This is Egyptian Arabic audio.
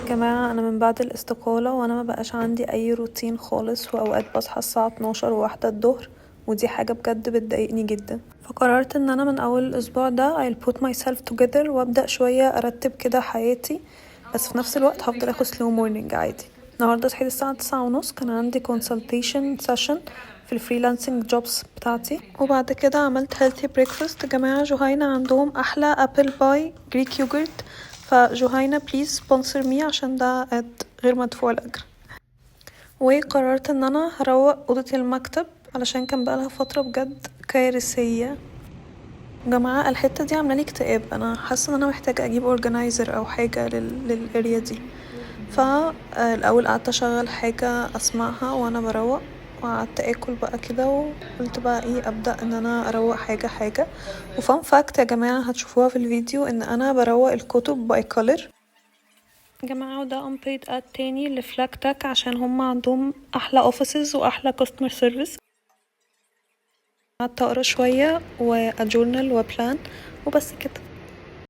جماعة، انا من بعد الاستقالة وانا ما بقاش عندي اي روتين خالص، واوقات بصحى الساعة 12 وواحدة الظهر، ودي حاجة بجد بتضايقني جدا. فقررت ان انا من اول الاسبوع ده I'll put myself together وابدأ شوية ارتب كده حياتي، بس في نفس الوقت هفضل اخد slow morning عادي. النهاردة صحيت الساعة 9:30، كان عندي consultation session في ال freelancing jobs بتاعتي، وبعد كده عملت healthy breakfast. جماعة، جهينة عندهم أحلى apple pie Greek yogurt، فجهينة please sponsor me عشان ده ad غير مدفوع الأجر. وقررت ان انا هروق اوضة المكتب علشان كان بقالها فترة بجد كارثية. جماعة، الحتة دي عاملة لي اكتئاب، انا حاسة ان انا محتاجة اجيب organizer او حاجة لل area دي. فالاول قعدت اشغل حاجة اسمعها وانا بروق، وقعدت اكل بقى كده، وقلت بقى ايه، ابدا ان انا اروق حاجة حاجة. و fun fact يا جماعة هتشوفوها في الفيديو، ان انا بروق الكتب by color. جماعة، وده unpaid ad تاني لفلاك عشان هم عندهم احلى offices واحلى customer service. قعدت اقرا شوية وا journal و plan وبس كده.